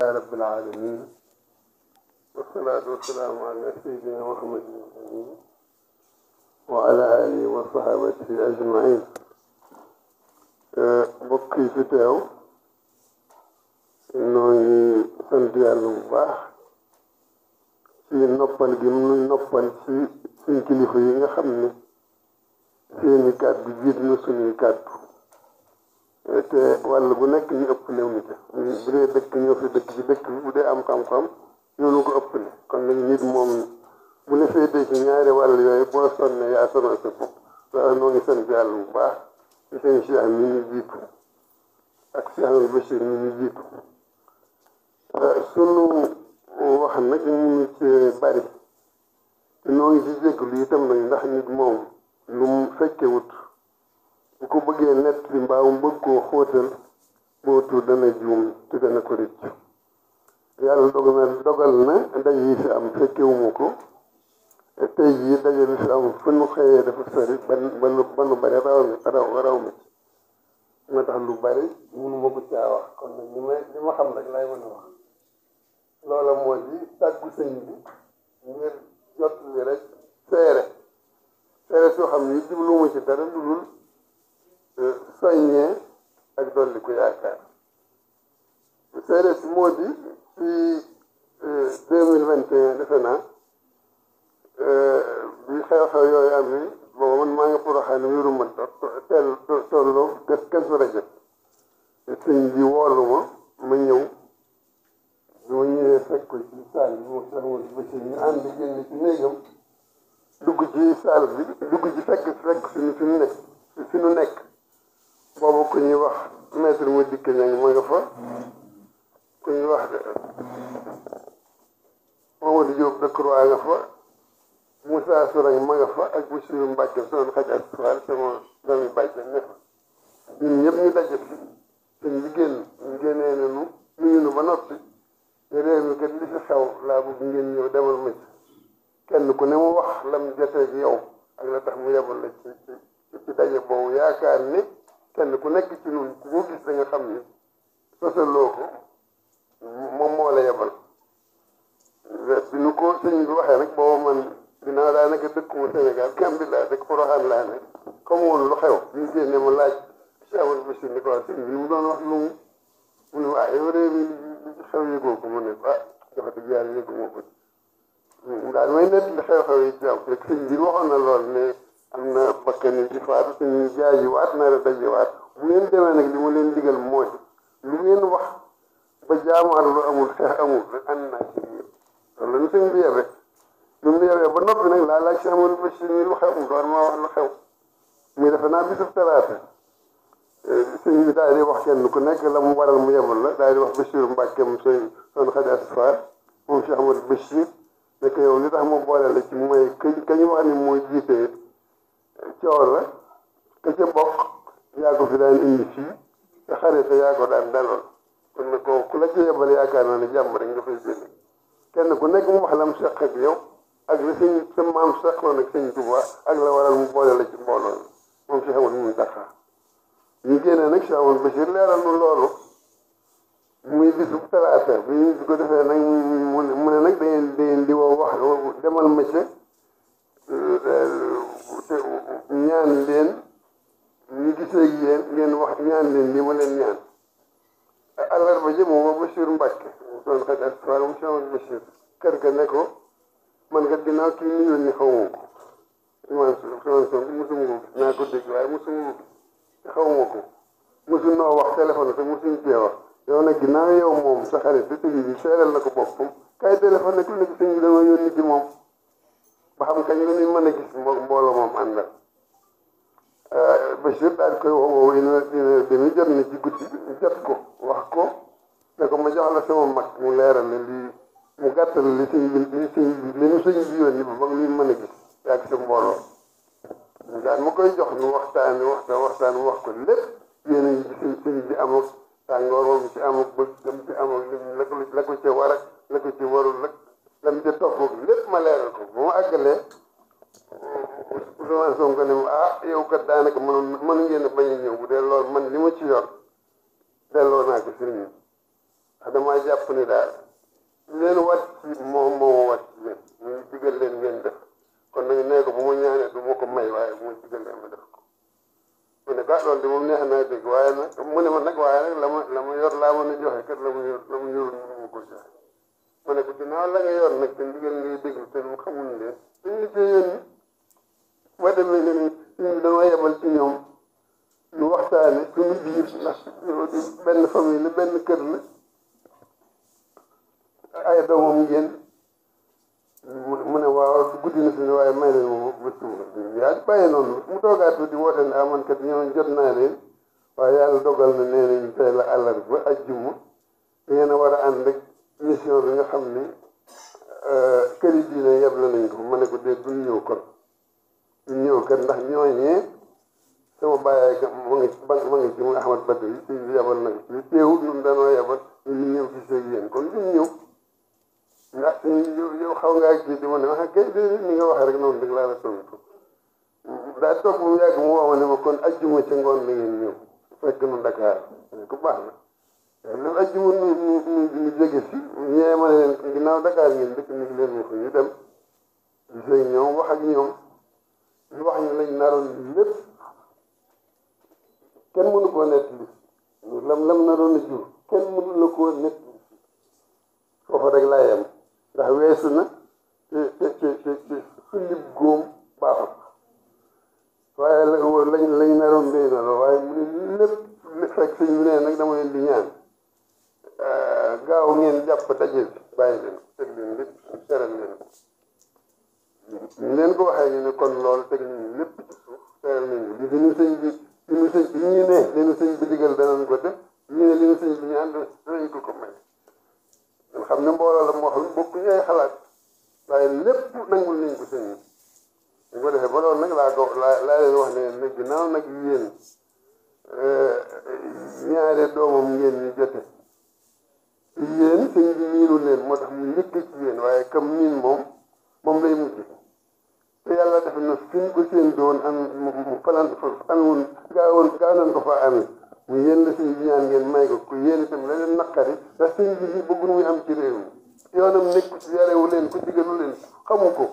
يا رب العالمين والصلاة والسلام على سيدنا محمد الأمين وعلى آله وصحابته أجمعين mbokk yi fi teew noo ngi sant yàlla bu baax ci noppal gi mu noppal ci suñ kilifa yi nga xam ne seeni kàddu jiit na suñuy kàddu te wàll bu nekk ñu ëpp lew ni ca bu dee dëkk ñoo fi dëkk ci dëkk bi bu dee am xam-xam ñoonu ko ëpp ne kon nag nit moom bu la féetee ci ñaari wàll yooyu boo sonnee yaa sonal sa bopp waaw noo ngi sant yàlla bu baax ci seen Cheikh mi ñu jiitu ak Cheikh Al Bachir mi ñu jiitu sunu wax nag ñu ci bari te noo ngi ci jégalu itam nag ndax nit moom lu mu fekke wut bu ko bëggee nett li mbaa mu bëgg koo xóotal bootu dana juum te dana ko rëcc yàlla dogal na daje yi fi am fekkewuma ko tey jii daje bi fi am fu nu xëyee dafa sori ba lu bari raw mi moo tax lu bari mënu ma ko caa wax kon nag li ma xam rek lay mën a wax loola moo di tàggu sëñ bi ngir jot li rek seere soo xam ne jubluwuma ci dara lu dul soññee ak dolli ko yaakaar seere si moo di ci 2021 defe naa bi xew-xew yooyu am ni booba man maa ngi Porokhane wéru ma tolloo Kazu Rajab sëñ bi woolu ma ñëw bi ma ñëwee fekk ko ci saal bi mo sax mo ba ci ñu ànd génn ci néegam dugg ci saal bi dugg ci fekk fi nu nekk boobu ku ñuy wax maître mu dikk ñang ma nga fa ku ñuy wax Mamadou Diop Decroix nga fa Moussa Sourang ma nga fa ak Bachirou Mbacke soon xaj ak soal sama doomi bàjjen ne fa ñun ñëpp ñu daje fi sëñ bi ñu génnee nanu nuyu nu ba noppi te réew mi kat li fi xew laa bëgg ngeen ñëw demal ma ci kenn ku ne mu wax lam jotee gi yow ak la tax mu yebal la ci daje boobu yaakaar ni kenn ku nekk ci ñun ku ko gis da nga xam ni sosaloo ko moom moo la yebal bi nu ko sëñ bi waxee nag boobu man dinaa daanaka dëkkuma Sénégal Gambie laa dëkk Porokhane laa ne comme woon lu xew ñu génne ma laaj Cheikh Amadou Bachir ni ko wax sëñ bi mu doon wax lu mu ne waa yow réew mi li ci xew yëgoo ko mu ne ko dafa dëgg yàlla yëgu moo ko daal may nett li xew-xew yi ci am rek sëñ bi waxoon na lool ne am na bakkan yi ci faatu suñu jaajiwaat na la dajewaat bu ngeen demee nag li ma leen digal mooy lu ngeen wax ba jaamaar lu amul xeex amul rek ànd naa ci yéen loolu la ñu sëñ bi yebe bi mu yebee ba noppi nag laa laaj si Amadou Bachir ni lu xew mu door maa wax lu xew muy defe naa bisub talaata sëñ bi daal di wax kenn ku nekk la mu waral mu yebal la daal di wax Bachir Mbacke mu soon xaj asfar moom si Amadou Bachir nekk yow li tax ma boole la ci mooy kañu wax ni mooy jiite coor la ka ca bokk yaa ko fi daan indi fii te xarite yaa ko daan daloon kon nag ku la ci yebal yaakaar naa ne jàmm rek nga fay jëlee kenn ku nekk mu wax la mu seq ak yow ak la sa maam seqoon ak sëñ Tuubaa ak la waral mu boole la ci mbooloo moom si xamul mun daqaa ñu génnee nag si Amadou Bachir leeral nu loolu muy bisu talaata bi ñu ko defee nag mu ne nag dangeen di woo wax demal ma ca ñaan leen ñu gisee ak yéen ngeen wax ñaan leen li ma leen ñaan àllarba ji moom Bachir Mbacke doon xaj ak soir mu si Amadou Bachir kër ga ne ko man kat ginnaaw kii ñu yónni xawma ko mosuma ko naa ko dégg waaye mosuma ko te xawma ko mosu noo wax téléphone te mosuñ cee wax yow nag ginnaaw yow moom sa xarit te sëñ bi seeral na ko boppam kay téléphone nag lu nekk sëñ bi dama yónni ci moom ba xam kañ la ñuy mën a gis mbooloo moom àndal Bachir daal koy woo dina demi jot na ci guddi jot ko wax ko ne ko ma jox la sama mag mu leeral ne lii mu gàttal li sëñ bi li nu sëñ bi yónni ba ba nga mën a gis yàgg sa mbooloo daal ma koy jox nu waxtaan mu wax ko lépp yéen a ngi ci sëñ bi am ak tàngoor moom ci am ak bëgg dem ci am ak la ko ci war ak la ko ci warul rek lam ca topp lépp ma leeral ko bu ma àggalee Ousmane Sonko ne ma yow kat daanaka mënu ngeen a bañ a ñëw bu dee loolu man li ma ci yor delloo naa ko sëriñ bi damaa damaa jàpp ni daal leen wat ci moo wat ci leen ñu digal leen ngeen def kon nag nee ko bu ma ñaanee du ma ko may waaye bu ma digal leen ma def ko mu ne ah loolu de moom neex naa dégg waaye nag mu ne ma nag waaye nag la ma yor laa mën a joxe kat la ma yorul mënu ma ko joxe ma ne ko ginnaaw la nga yor nag te ndigal ngay déglu te mu xamul leen suñu liggéeyoon ni ma demee ne ni suñu dama yebal ci ñoom ñu waxtaane suñu biir ndax benn famille la benn kër la ay doomam ngeen mu ne waaw guddi na suñu waaye may leen moom ba suba yaa bàyyi noonu mu toogaat di woote ne man kat ñoom jot naa leen waaye yàlla dogal na nee nañ tey la àllarba ba ajjuma da ngeen a war a ànd ak mission bi nga xam ni këri diine yeble nañ ko ma ne ko dee duñ ñëw kon duñ ñëw kat ndax ñooñee sama bàyyaay ka ma ngi ci mu Ahmad Badr yi suñ bi yebal nag ci teewut ñun danoo yebal ñu ñëw ci sëg yéen kon duñ ñëw ndax yow xaw ngaa kii di ma ne wax kay ni nga waxee rek noonu rek laa la tontu daa toog mu yàgg mu woo ma ne ma kon ajjuma ca ngoon la ngeen ñëw fekk nu Dakar ku baax na lu ajjuma nu jóge si ñee ma ne leen ginnaaw Dakar ngeen dëkk ni leen ma fa ñu dem gisee ñoom wax ak ñoom ñu wax ñu lañ naroon lépp kenn mënu koo nett li lam naroon a jur kenn mënu la koo nett foofu rek laa yem ndax weesu na te sullib góom baaxut waaye lañ naroon doy na la waaye mu ne lépp fekk sëñ bi ne nag dama leen di ñaan gaaw ngeen jàpp daje bi bàyyi leen teg leen lépp teral leen ñu leen ko waxee ñu ne kon loolu teg nañu lépp ci suuf teral nañu li ñu sëñ bi ñii ne li ñu sëñ bi digal danañ ko def ñii ne li ñu sëñ bi ñaan danañ ko may nga xam ne mbooloo la moo xam ne bokk ñu ay xalaat waaye lépp nangul nañ ko sëñ bi ñu ko defee ba loolu nag laa leen wax ne nag ginnaaw nag yéen ñaari doomam ngeen ñu jote yéen sëñ bi miinu leen moo tax mu njëkk ci yéen waaye comme miin moom lay mujj te yàlla def na fi ñu ko seen doon mu falan anwoon gaaw nañ ko fa amee mu yéen la sëñ bi ñaan ngeen may ko ku yéen itam la leen naqari ndax sëñ bi bëggul muy am ci réew mi yoonam nekku ci yarewu leen ko digalu leen xamu ko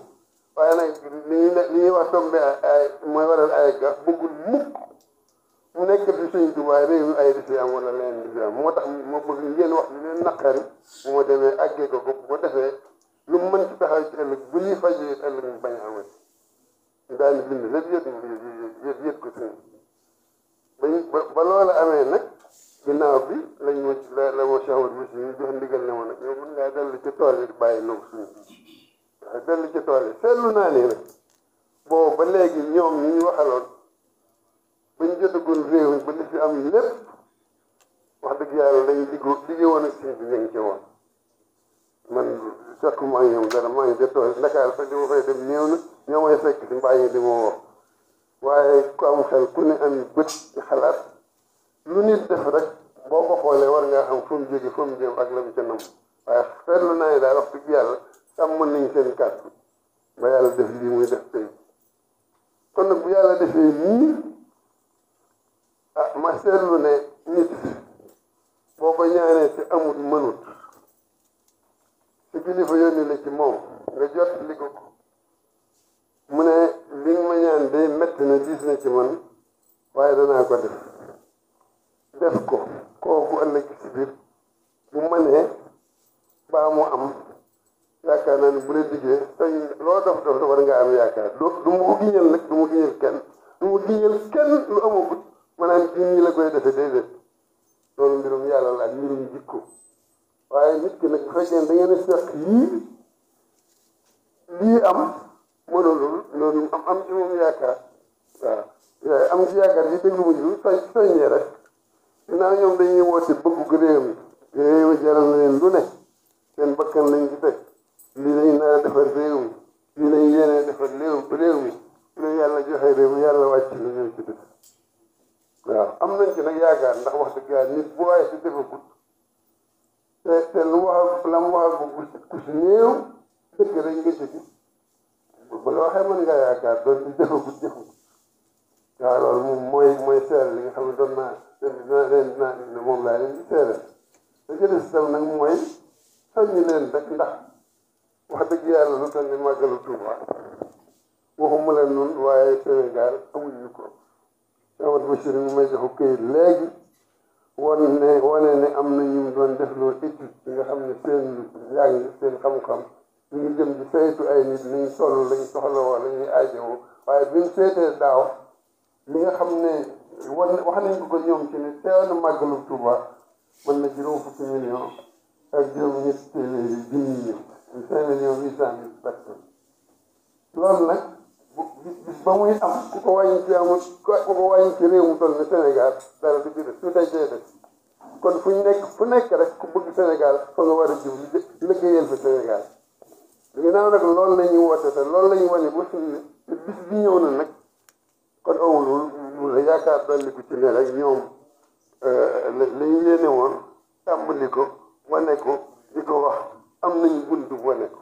waaye nag li ñuy wax tombe ay mooy waral ay ga bëggul mukk mu nekk di sëñ Tuubaa réew mi ay di fi am wala leen di fi am moo tax moo bëgg ngeen wax li leen naqari bu ma demee àggee ko bu ko defee lu mu mën ci taxaw ci ëllëg bu ñuy fajee ëllëg ñu bañ a amati ñu daal di bind lépp yët ko sëñ ba loola amee nag ginnaaw bi lañ ma la ma Cheikh Ahmadou Bachir ñu jox ndigal ne ma nag yow mën ngaa dellu ci tool yi bàyyi noonu suñu waaye dellu ci tool yi seetlu naa ne nag boobu ba léegi ñoom ñi ñu waxaloon ba ñu jotagul réew mi ba li fi am lépp wax dëgg yàlla dañu liggéey woon ak sëñ bi ñu ngi ci woon man fekk maa ngi ñoom dara maa ngi jot tool Dakar sax di ma fay dem néew na ñoo may fekk si mbaa yi di ma woo waaye ku am xel ku ne am bët ci xalaat lu nit def rek boo ko xoolee war ngaa xam fu mu jóge fu mu jëm ak la mu ca nam waaye seetlu naa ne daal wax dëgg yàlla sàmm nañ seen kàddu ba yàlla def lii muy def tey kon nag bu yàlla defee nii ma seetlu ne nit boo ko ñaanee ci amut mënut ci kilifa yónni la ci moom nga jot li ko mu ne li nga ma ñaan day métti na diis na ci man waaye danaa ko def ko kooku ëllëg si biir bu mënee baa mu am yaakaar naa ne bu la diggee tey loo dof war nga am yaakaar du ma ko giñal nag du ma giñal kenn lu amagut maanaam ci ñi la koy defee déedéet loolu mbirum yàlla la ak mbirum jikko waaye nit ki nag bu fekkee da ngeen a seq lii am mënulul loolu am ci moom yaakaar waaw am ci yaakaar yi déglu ma jiw soññee rek dinaa ñoom dañuy woote bëggu réew mi jaral na leen lu ne seen bakkan lañ ci teg lii lañ nar a defar réew mi lii lañ yéene defar réew mi su leen yàlla joxe réew mi yàlla wàcc la ñëw ci def waaw am nañ ci nag yaakaar ndax wax dëgg yàlla nit bu waaye si defagut te lu wax la mu wax ku si néew dëkk rek nga jëgi ba la waxee mën ngaa yaakaar doon ci defagut waaw loolu moom mooy seere li nga xam ne doon naa moom laa leen di seere da ca des itam nag mooy soññi leen rek ndax wax dëgg yàlla lu tax ni màggalu Tuuba waxuma leen nun waaye Sénégal amuñu ko Amadou Bachir mi may joxu këyit léegi wane ne am na ñu doon def loolu étude yi nga xam ne seen njàng seen xam-xam ñu ngi jëm di saytu ay nit niñ toll lañ soxla woo la ñuy aajowoo waaye bi mu seetee daaw li nga xam ne wax nañ ko ñoom ci ne teew na màggalu Tuuba mën na juróom fukki million ak juróom ñetti téeméeri junni nit 5,800,000 personnes loolu nag bis ba muy am ku ko wàññi ci amul ku ko wàññi ci réew mu toll ne Sénégal dara du ci des su dee des kon fu nekk rek ku bëgg Sénégal fa nga war a jiw liggéeyal fa Sénégal ginnaaw nag loolu la ñuy woote te loolu la ñu wane ba suñu ne te bis bi ñëw na nag kon awul lu la yaakaar dolli ko ci ne rek ñoom la ñu yéene woon tàmbali ko wane ko di ko wax am nañu buntu wane ko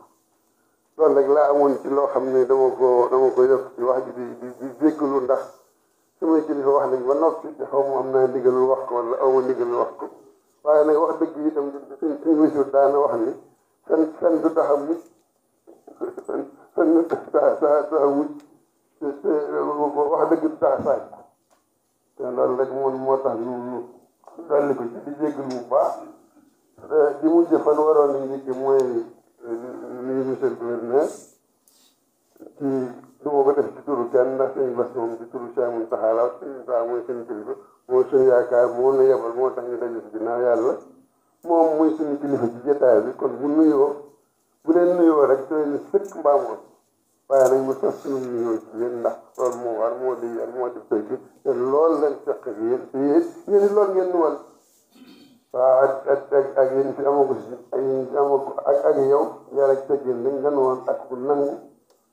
loolu rek laa amoon ci loo xam ne dama ko yokk ci wax ji di jéggalu ndax samay kilifa wax nañ ba noppi te xaw ma am naa ndigalul wax ko wala aw ma ndigalul wax ko waaye nag wax dëgg itam suñu wésul daana wax ni fen du tax a mucc fen du tax a mucc te wax dëgg du tax a saaj te loolu rek moo tax ñu dolli ko ci di jéggalu bu baax di mujj fan waroon nañ njëkk mooy nuyu monsieur le gouverneur ci du ma ko def ci turu kenn ndax suñu bas moom ci turu Cheikh Mountakha la suñu saa mooy suñu kilifa mooy suñu yaakaar moo na yebal moo tax ñu daje si ginnaaw yàlla moom mooy suñu kilifa ci jotaay bi kon bu leen nuyoo rek te leen sëkk mbaamoon waaye nag mu sos suñu nuyoo ci yéen ndax loolu moo war moo di yar moo def tey te loolu lañ seq ak yéen te yéen it loolu ngeen nuwal waaw ak yéen fi amagu si ak yow yàlla ak teggin dañ nga woon ak ku nangu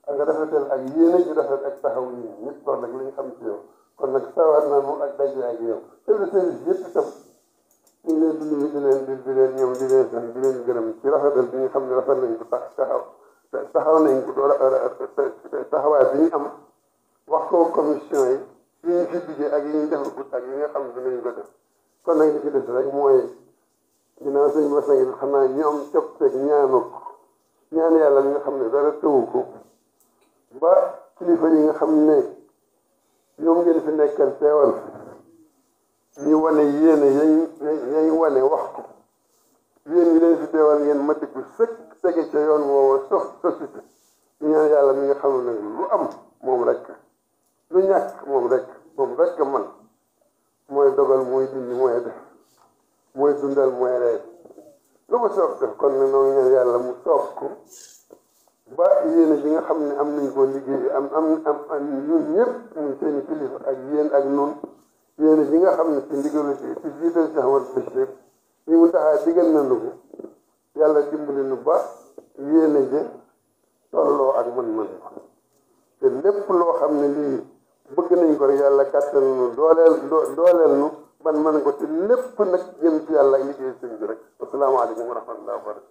ak rafetal ak yéene ji rafet ak taxaw yi ñëpp loolu nag lañ xam ci yow kon nag sawar na moom ak daje ak yow chef de service yëpp itam ñu ngi leen di nuyu di leen ñoom di leen sant di leen gërëm ci rafetal bi nga xam ne rafet nañ ko taxaw nañ ko taxawaay bi ñu am wax ko commission yi ñu fi liggéey ak yi ñu defagut ak yi nga xam ne dinañ ko def kon nag li ci des rek mooy ginnaaw sëñ Bas nag xam naa ñu am coppeeg ñaan yàlla mi nga xam ne dara tëwu ko ba kilifa yi nga xam ne ñoom ngeen fi nekkal teewal ñu wane yéene yañ wane wax ko yéen ñi leen fi teewal ngeen mati ko sëkk tege ca yoon woowa société ñu ñaan yàlla mi nga xam ne lu am moom rek lu ñàkk moom rek man mooy dogal mooy dindi mooy def mooy dundal mooy rey lu ko soob def kon ne noonu ñaan yàlla mu soob ko ba yéene bi nga xam ne am nañ ko liggéey am ñun ñëpp muy seeni kilifa ak yéen ak nun yéene bi nga xam ne ci ndigalu ci jiital si Ahmad Bachir li mu taxaa digal na nu ko yàlla dimbali nu ba yéene ji tolloo ak mën-mën ko te lépp loo xam ne lii bëgg nañ ko rek yàlla kàttan nu dooleel nu ban mën ko te lépp nag jëm ci yàlla ak liggéey sëñ bi rek asalaamaaleykum wa rahmatulah wa barakatu